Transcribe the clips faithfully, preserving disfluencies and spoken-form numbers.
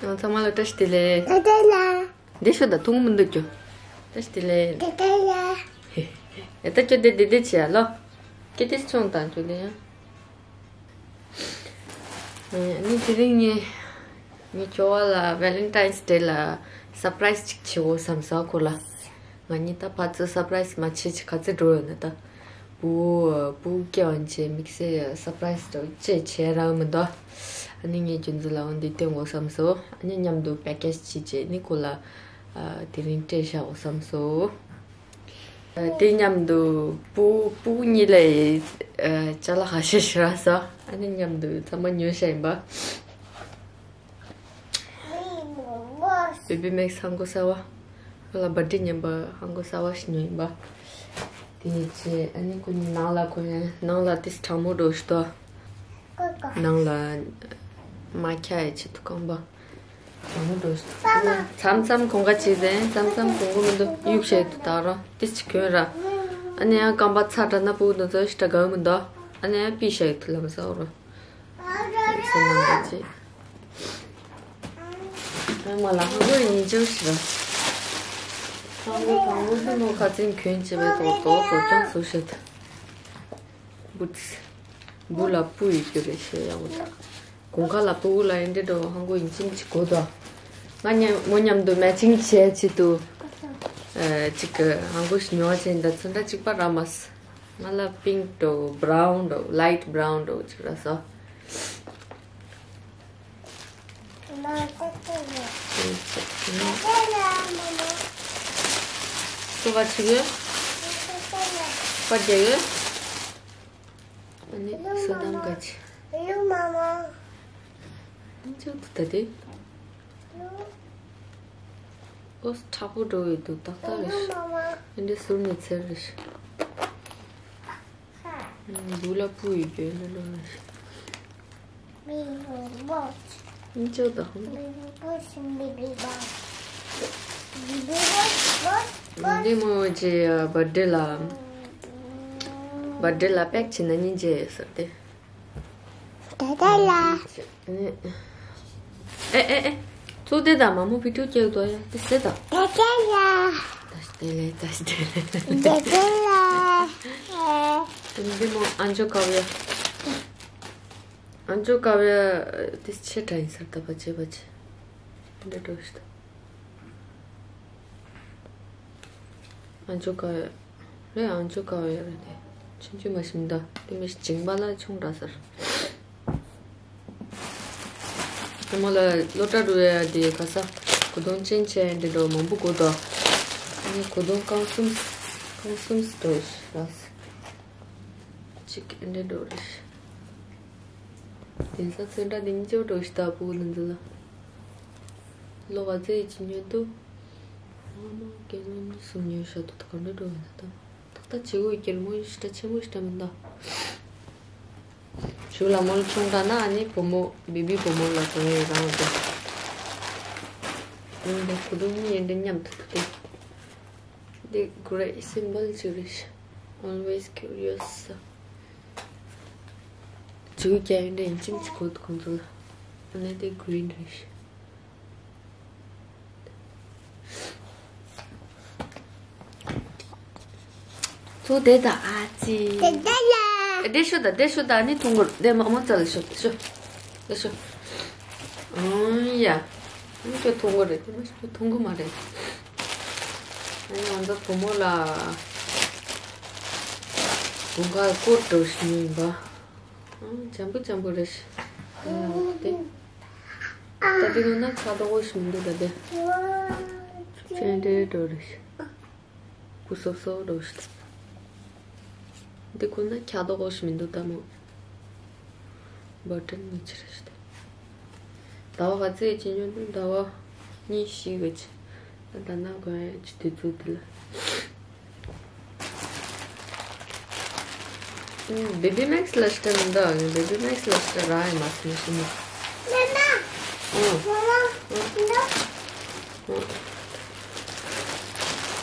ཨ། ཚང་མ་ལ་བཀྲ་ཤིས་བདེ་ལེགས། ད་ལྟ་ལ། འདི་ཤོད་ད། ཐུང་མི་འདུག་ཀྱོ། བཀྲ་ཤིས་བདེ་ལེགས། ད་ལྟ་ལ། ཨེ་ད་ཀྱོ་དེ་དེ་དེ་བྱེད་ཡ་ལོ། ཀྱེ་དེ་ཆུང་དང་ཀྱོ་དེ་ཡང་། ཨ་ནི་དེ་རིང་ངས་ངའི་ཁྱོ་བ་ལ་Valentine's Day ལ་surprise ཅིག་བྱེད་འོ་བསམ་སོང་ཁོ་ལ། ང་གཉིས་ད་ཕར་ཚུར་surprise མ་བྱེད་ཅིག་ག་ཚོད་འགྲོ་ཡོད་ན་ད། བུ་བུ་སྐྱེ་བ་ཆེ་དམིགས་བསལ་surprise འདྲ་ཅེས་བྱས་རག་མི་འདུག་ཨ་ནི་ངས་རྒྱུ་མཚན་ལ་འོན་ཏེ་སྟོན་འོ་བསམ་སོང་། ཨ་ནི་མཉམ་དུ་package ཅིག་བྱས་ནི་ཁོ་ལ་དེ་རིང་སྤྲད་བཞག་འོ་བསམ་སོང་། དེ་མཉམ་དུ་བུ་བུ་གཉིས་ལ་ཅ་ལག་ཁ་ཤས་ཤིག་རག་སོང་། ཨ་ནི་མཉམ་དུ་ཚང་མ་ཉོས་བཞག་ཡིན་པ། Baby Max ཧང་གོ་གསར་བ། ཁོ་ལ་birthday ཉན་པ་ཧང་གོ་གསར་བ་ཞིག་ཉོས་ཡིན་པ། དེ་ནས་ཅི་ཨ་ནི་ཁོ་གཉིས་ནང་ལ་ཁོ་ཡང་ནང་ལ་ཏིས་གྲང་མོ་འགྲོ་ཞིག་ཏོ། ནང་ལ་མ་ཁྱ་ཡི་ཆེད་དུ་རྐང་པ་གྲང་མོ་འགྲོ་ཞིག་ཏོ། མཚམས་མཚམས་གོང་ཁ་ཅི་ཟེར་མཚམས་མཚམས་གོང་གོ་མི་འདུག་གཡུག་བྱས་དུ་དག་རོ་ཏིས་ཅི་གྱོན་ར། ཨ་ནི་ཡང་རྐང་པ་ཚ་དྲགས་ན་ཕྲུ་གུ་འདི་ཚོ་ཞིག་དྲག་ག་མི་འདུག་ཨ་ནི་ཡང་པི་ཤ་ཡི་ཐུ་ལམ་ས་འོ་རོ། ཚེ་ནང་གི་ཅི། ཨ་མ་ལ་ཧང་གོ་ཡིན་ཅོ་ཤི་ར། ཧང་གོ་ཧང་གོ་ཤི་མོ་ཁ་ཚིན་གྱོན་ཅི་བའི་ཏོག་ཏོག་ཏོག་ཀྱང་སུ་ཤི་ཐ། བུ་ཚི། བུ་ལ་སྤུ་ཡི་རྒྱུ་རེ་ཤི་ཡ་འོ་ད། གོང་ཁ་ལ་སྤུ་གུ་ལ་ཡིན་འདྲེ་འགྲོ་ཧང་གོ་ཡིན་ཅིན་ཅི་གོ་དོ། ང་མཉམ་མོ་མཉམ་དུ་matching བྱས་ཆེད་དུ། ཨ་ཅིག་གི་ཧང་གོ་ཤི་ཉོ་བ་བྱས་འདི་ཚོ་འདྲ་གཅིག་པ་ར་མ་སི། ང་ལ་pink འགྲོ་brown འགྲོ་light brown འགྲོ་ཅིག་ར་སོ། སོ་བ་ཆུ་ཡོད། པ་རྒྱ་ཡོད། ཨ་ནི་སོ་དམ་ག་ཆི། ཨ་ཅག་ཏུ་ད་དེ། ཨོ་ཁྲག་པོ་འགྲོ་ཡོད་འདུག་ཏག་ཏག་རེད་ཤག་ཨ་འདྲེ་ཟུར་ནས་ཚེར་རེད་ཤག་བུ་ལ་སྤུ་ཡི་རྒྱུ་ལ་ལོ་རེད་ཤག་མི་ཅོ་དང་། འདི་མོ་ཅི་birthday ལ། birthday ལ་པེག་བྱེད་ན་སྙིང་རྗེ་ཟེར་ཏེ། ད་ད་ལ། ཨེ་ཨེ་ཨེ། ཚུར་དེ་དང་མ་མོ་བི་ཏུ་སྐྱེལ་དོ་ཡ་དེ་སེ་དང་། ད་ད་ལ། ད་ལེ་ད་ལེ། ད་ད་ལ། འདི་མོ་ཨན་ཅོ་ཀ་བ་ཡ། ཨན་ཅོ་ཀ་བ་ཡ་དེ་ཆེ་དྲགས་ཡིན་ས་ད་བ་ཆེ་བ་ཆེ། འདི་འགྲོ་ཤི་ད། ཨན་ཅོ་ཀ་བ་ཡ། རེད། ཨང་ཅོ་ཀ་བ་ཡ་རེད་དེ། ཆུང་ཆུང་མ་ཞིམ་ད། དེ་མི་ཞིག་ཅིང་པ་ལ་ཆུང་འདྲ་ཟེར། དེ་མོ་ལ་སློབ་གྲྭ་འགྲོ་ཡ་དེ་ག་ས་གོ་དོང་ཅན་ཆེ་འདི་འགྲོ་མང་པོ་དགོས་དོ། ཨ་ནི་གོ་དོང་རྐང་གསུམ། རྐང་གསུམ་འགྲོ་ཡི་ར་ཟེར། གཅིག་འདི་འགྲོ་རེད། དེང་སང་ཚོན་ཁྲ་དེ་གཉིས་ཆེ་བ་འགྲོ་ཞིག་ད་ཕྲུ་གུ་འདི་ཚོ་ལ། ལོ་ག་ཚོད་ཡིན་གྱི་ཉོས་འདུག་ཨ་མ་ཀེ་ལོ་གཉིས་གསུམ་ཉོས་ཤག་ཏུ་གང་འདྲ་འགྲོ་ཡིན་ད་ལྟ། ཏག་ཏག་བྱེད་དགོས་ཀྱི་མོ་ཡིན་ཤི་ད་ཆེན་མོ་ཞིག་ད་མི་འདུག་ཞུ་ལ་མོ་ལ་ཆུང་དྲགས་ན་ཨ་ནི་བུ་མོ་བེ་བི་བུ་མོ་ལ་གོན་ཡོད་རང་འདུག་ཨ་ནི་འདི་ཁུ་དུང་གཉིས་ཡིན་འདྲ་མཉམ་དུ་ཐུག་སྟེ། འདི་great symbol ཅིག་རེད་ཤག Always curious། ཅིག་རྒྱ་ཡིན་འདྲ་ཡིན་ཅིག་ཅིག་གོ་འདུག་ཁོང་ཚོ་ལ། ཨ་ནི་འདི་green རེད་ཤག་ཚུར་དེ་དང་ཨ་ཙི། དེ་དེ་ལ། དེ་ཤོད་དང་དེ་ཤོད་དང་ཨ་ནི་ཐུང་གུར་དེ་མག་མོག་ཙ་ལ་ཤོད་ཤོད། དེ་ཤོད། ཨང་ཡ། ཨ་ནི་ཁྱོད་ཐུང་གུར་རེད་དེ་མ་ཤོད་ཐུང་གུར་མ་རེད། ཨ་ནི་ང་ཚོ་བུ་མོ་ལ་བུ་ག་སྐོར་འགྲོ་ཤི་ཡིན་པ། ཨང་འཇམ་པོ་འཇམ་པོ་རེད་ཤི། ཨ་ནི་ལ་དེ། ད་དེ་ནང་ན་ཁ་དོག་པོ་ཞིག་མི་འདུག་ད་དེ། ཅན་འདྲེ་འགྲོ་རེད་ཤི། སྐུ་སོབ་སོབ་འགྲོ་ཞིག་ད། འདི་ཁོ་ན་ཁ་དོག་པོ་ཞིག་མི་འདུག་ད་མོ། བ་ཏན་མི་ཆེ་རེད་ཤི་ད། ཟླ་བ་ག་ཚོད་ཅི་ཉོ་འདུག་ཟླ་བ་གཉིས་ཤིག་གི་ཆེ། ད་ད་ན་གོ་ཡ་ཅི་དུས་ཚོད་དེ་ལ། Baby Max ལ་ཤི་ད་མི་འདུག Baby Max ལ་ཤི་ད་ར་ཡ་མ་སི་ནི་ཤི་ནི། ཨང་། ཨང་།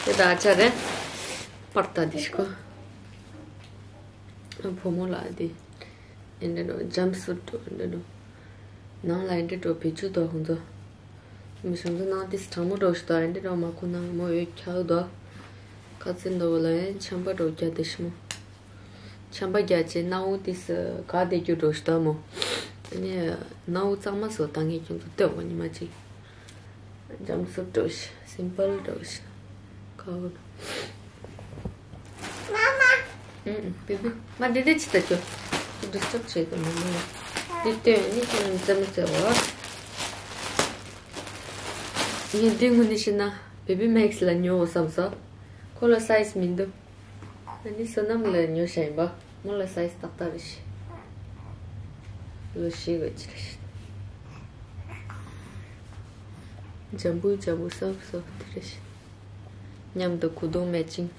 དེ་ད་ཆ་རེད། པར་ད་དི་ཤི་ཁོ། བུ་མོ་ལ་དེ། ཨེ་འདྲ་འགྲོ་jump suit འགྲོ་ཨེ་འདྲ་འགྲོ། ནང་ལ་ཨེ་འདྲ་འགྲོ་བེད་སྤྱོད་དོ་ཁོང་ཚོ། མི་གཞན་ཚོ་ནང་ཏིས་གྲང་མོ་འགྲོ་ཞིག་དང་ཨེ་འདྲ་རོ་མ་ཁོ་ན་མོ་ཡོད་ཁྱག་དོ། ཁ་ཚིན་འདོ་ལ་ཡན་ཆམ་པ་འགྲོ་རྒྱ་དེ་ཤི་མོ། ཆམ་པ་རྒྱ་ཅེ་ནང་འུ་ཏིས་ག་དེ་རྒྱུ་འགྲོ་ཞིག་དང་མོ། ཨ་ནི་ནང་འུ་གཙང་མ་སོ་ད་ངས་ཁྱོད་ཚོ་ལྟོས་འོ་ཉི་མ་ཅིག་འཇམ་སུ་འགྲོ་ཞིག་སིམ་པལ་འགྲོ་ཞིག་ཁ་འུ། ཨུ་ཨུ་བེ་བེ། མ་འདི་འདི་ཅི་ལྟ་ཅོ། ཁྱོད་ཌིས་ཊབ་བྱེད་དུ་མ་མོ་ལ། འདི་ལྟོས་ནི་ཁྱོད་རྩེད་མོ་རྩེ་བ། ངས་འདི་ངུ་ནི་ཤི་ན་བེ་བི་མེག་སི་ལ་ཉོ་བསམ་ས། ཁོ་ལ་སའི་ཛི་མི་འདུག་ཨ་ནི་བསོད་ནམས་ལ་ཉོ་བཞག་ཡིན་པ། མོ་ལ་སའི་ཛི་ཏག་ཏག་རེད་ཤི། ལོ་ཤི་གི་ཅི་རེད་ཤི། འཇམ་པོ་འཇམ་པོ་སོབ་སོབ་དེ་རེད་ཤི། མཉམ་དུ་གུ་དོང་མེ་ཅིང་།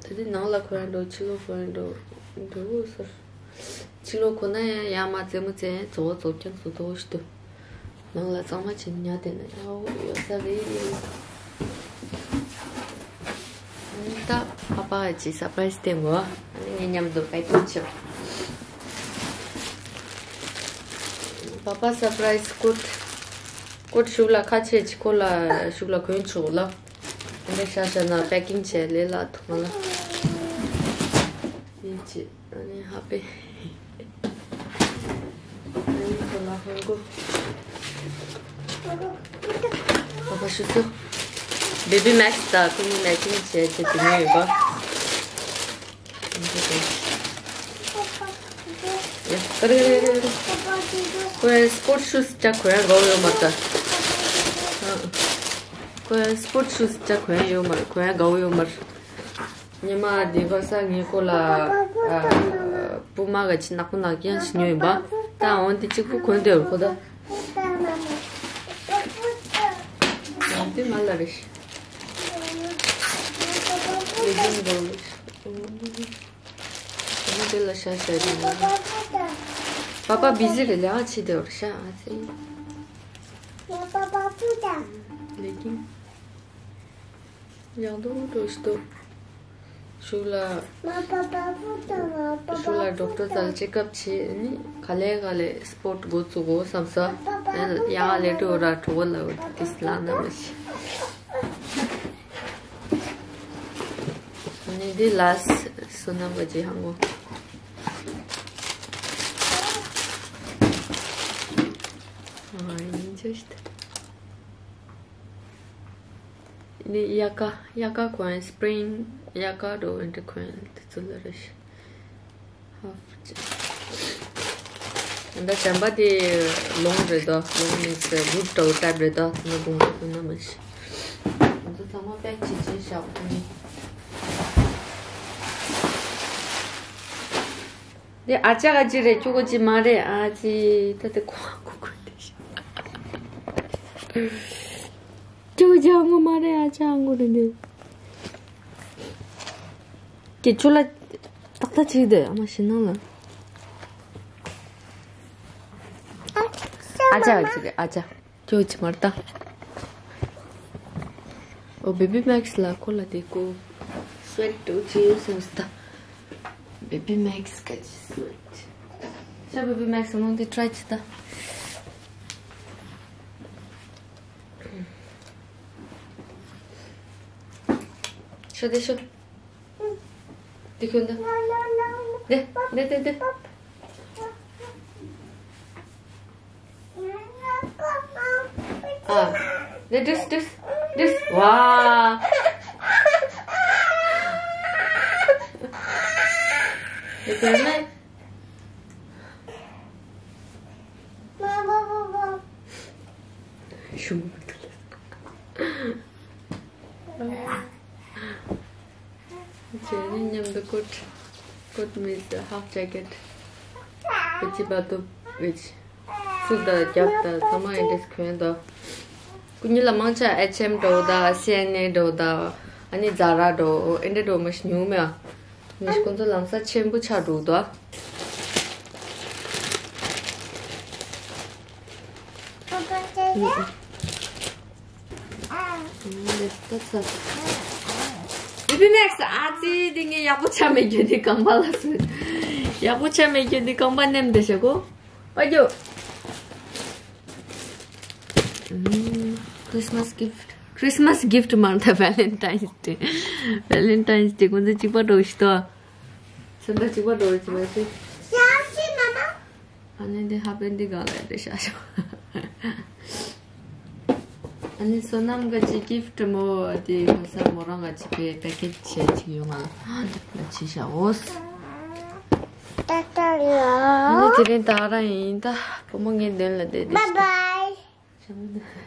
ད་དེ་ནང་ལ་ཁོ་རང་འགྲོ་ཕྱི་ལོགས་ཁོ་རང་འགྲོ་འགྲོ་དགོས་ཟེར། ཕྱི་ལོགས་ཁོ་ན་ཡང་ཡར་མར་རྩེད་མོ་རྩེ་ཙོག་ཙོག་ཀྱང་བཟོ་དོ་ཞིག་ཏུ། ནང་ལ་གཙང་མ་བྱེད་ཉལ་བསྡད་ན་ཡག་ཡོད་ས་རེད། ད་ཨ་ཕ་ཅིག་སར་པ་རའི་ཛི་སྟེར་དགོས། ཨ་ནི་ངས་མཉམ་དུ་པེ་ཀིང་བྱེད། པ་པ་སར་པ་རའི་ཛི་ཀོཊ། ཀོཊ་ཤུགས་ལ་ཁ་ཕྱེ་ཅིག་ཁོ་ལ་ཤུགས་ལ་གོན་ཆོག་ལ། འདི་ཤ་ཤ་ན་པེ་ཀིང་བྱས་ལས་ལ་ཐུང་ལ། ཡིན་ཅི། ཨ་ནི་ཧ་པེ། ཨ་ནི་ཁོ་ལ་ཧོན་གོ། ཨ་ཕ་ཤུ་སུ། བེ་བི་མེག་སི་དང་ཁོ་གཉིས་མེ་ཅིང་བྱས་བྱས་དེ་ཉོས་ཡོད་པ། ཡ། ཀ་རེ་ཀ་རེ་ཀ་རེ། ཁོའི་སི་པོར་ཊི་ཤུ་ཅག་གོན་ཡ་དགའ་བོ་ཡོད་མ་རེད་ད། ཁོའི་སི་པོར་ཊི་ཤུ་ཅག་གོན་ཡ་ཡོད་མ་རེད། གོན་ཡ་དགའ་བོ་ཡོད་མ་རེད། ཉི་མ་འདི་ག་ས་ངའི་ཁོ་ལ་ཨ། པུ་མ་ག་ཅི་ནག་པོ་ནག་ཡང་ཞིག་ཉོས་ཡིན་པ། ད་འོན་ཏེ་གཅིག་པུ་གོན་བསྡད་ཡོད་ཁོ་ད། འོན་ཏེ་ང་ལ་རེ་ཞིག་ལེ་ཟིན་འགྲོ་རེ་ཞིག་ང་དེ་ལ་ཤ་ཤ་རེ་ཡིན། པ་པ་བི་ཟི་རེ་ལས་ཨ་ཆི་དེ་བར་ཤ་ཨ་ཙི། ལེ་ཀིན། ཡག་འདུག་འགྲོ་ཞིག་འདུག་ཤུགས་ལ། ཤུགས་ལ་ཌོག་ཊར་རྩ་ལ་ཅེག་ཨབ་བྱེད་ནི་ག་ལེ་ག་ལེ་སི་པོར་ཊི་འགོ་བཙུགས་གོ་བསམ་ས། ཡ་ལེ་ཏྲི་འོ་ར་གྲོ་བོ་ལ་འོ་ཏིས་ལ་ན་མ་ཤི། ནི་འདི་ལ་སོ་ན་བ་ཇི་ཧང་གོ། ཨ་ཡིན་ཅི་ཤི། ནི་དབྱར་ཁ་དབྱར་ཁ་གོན་སི་པི་རིང་དབྱར་ཁ་འགྲོ་ཝིན་ཊར་གོན་དེ་ཚོ་ལ་རེ་ཞིག་ཧབ་ཅིག་ད་བྱམས་པ་དེ་ལོང་རེད་དོ། ལོང་ནི་སི་བུ་ཊི་འདྲ་བོ་ཊའིབ་རེད་དོ། ང་དགོང་དག་ན་མ་ཤི། ང་ཚོ་ཚང་མ་པེག་བྱེད་ཅིག་བཞག་གོ་ནི། དེ་ཨ་ཅག་ཨ་ཅི་རེད། ཁྱོ་གོ་ཅི་མ་རེད་ཨ་ཅི། ད་དེ་ཁོ་ཁོ་ཁོ་དེ་ཤི། ཁྱོད་ཀྱང་ངོ་མ་རེད་ཨ་ཅག་ངོ་རེད་འདི། ཀྱེ་ཁྱོད་ལ་ཏག་ཏག་ཅིག་དེ་ཨ་མ་ཤི་ནང་ལ། ཨ་ཅག་ཅིག་ཨ་ཅག་ཁྱོད་ཅི་མར་ལྟ། ཨོ་བེ་བི་མེག་སི་ལ་ཁོ་ལ་དེ་ཀོ་སུ་ཝེ་ཊི་འདྲ་བོ་ཅིག་ཡོད་སོང་ཟེར་ད། བེ་བི་མེག་སི་ག་ཅི་སུ་ཝེ་ཊི། ཤ་བེ་བི་མེག་སི་ནང་དེ་ཊི་རའི་ཅི་ད། ཤོ་དེ་ཤོ། དེ་ཁྱོད་འདི། དེ་དེ་དེ་དེ། ཨ། དེ་དྲིས་དྲིས་དྲིས། ཝ། དེ་ཁྱོད་ནི། ཤུ་མོ་མི་འདུག་ལ། ཁྱེད་གཉིས་མཉམ་དུ་ཀོཊ། ཀོཊ་མིན་ཧཱཕ་ཇེ་ཀེཊ། བེ་ཅི་བ་ཏོ་བེ་ཅི། སུ་དང་རྒྱབ་དང་ཚང་མ་ཨེ་འདྲས་གོན་དང་། ཁོ་གཉིས་ལ་མང་ཆེ་ཨེཆ་ཨེམ་འདྲ་བོ་དང་སི་ཨེན་ཨེ་འདྲ་བོ་དང་ཨ་ནི་ཛ་ར་འདྲ་བོ་ཨེ་འདྲས་འདྲ་བོ་མ་ཤི་ཉུང་མེད་ཨ། མི་ཤི་ཁོང་ཚོ་ལམ་སང་ཆེན་པོ་ཆགས་འགྲོ་གི་འདུག་ཨ། བེ་བི་མེག་སི་ཨ་ཙི་དེ་ངས་ཡག་པོ་ཆགས་མེད་རྒྱུ་དེ་རྐང་པ་ལ་སོན། ཡག་པོ་ཆགས་མེད་རྒྱུ་དེ་རྐང་པ་མནན་བསྡད་བཞག་གོ། པ་རྒྱུ། Christmas gift. Christmas gift མ་རེད། Valentine's Day. Valentine's Day ཁོང་ཚོ་གཅིག་པ་འགྲོ་ཤི་ཏོ། སེམས་པ་གཅིག་པ་འགྲོ་ཤི་མ་ཤི། ཨ་ནི་འདི་ཧ་པན་འདི་གང་ལ་འདི་ཤ་ཤ། ཨ་ནི་བསོད་ནམས་ག་ཅི་gift མོ་དེ་ཁོ་ས་མོ་རང་ག་ཅི་པའི་package བྱས་ཅིག་ཡོང་ང་ལ་ཅི་ཤ་འོ། ཨ་ནི་དེ་རིང་ད་རང་ཡིན་ད་བུ་མོ་ངའི་མདུན་ལ་བསྡད་དེ། Bye bye.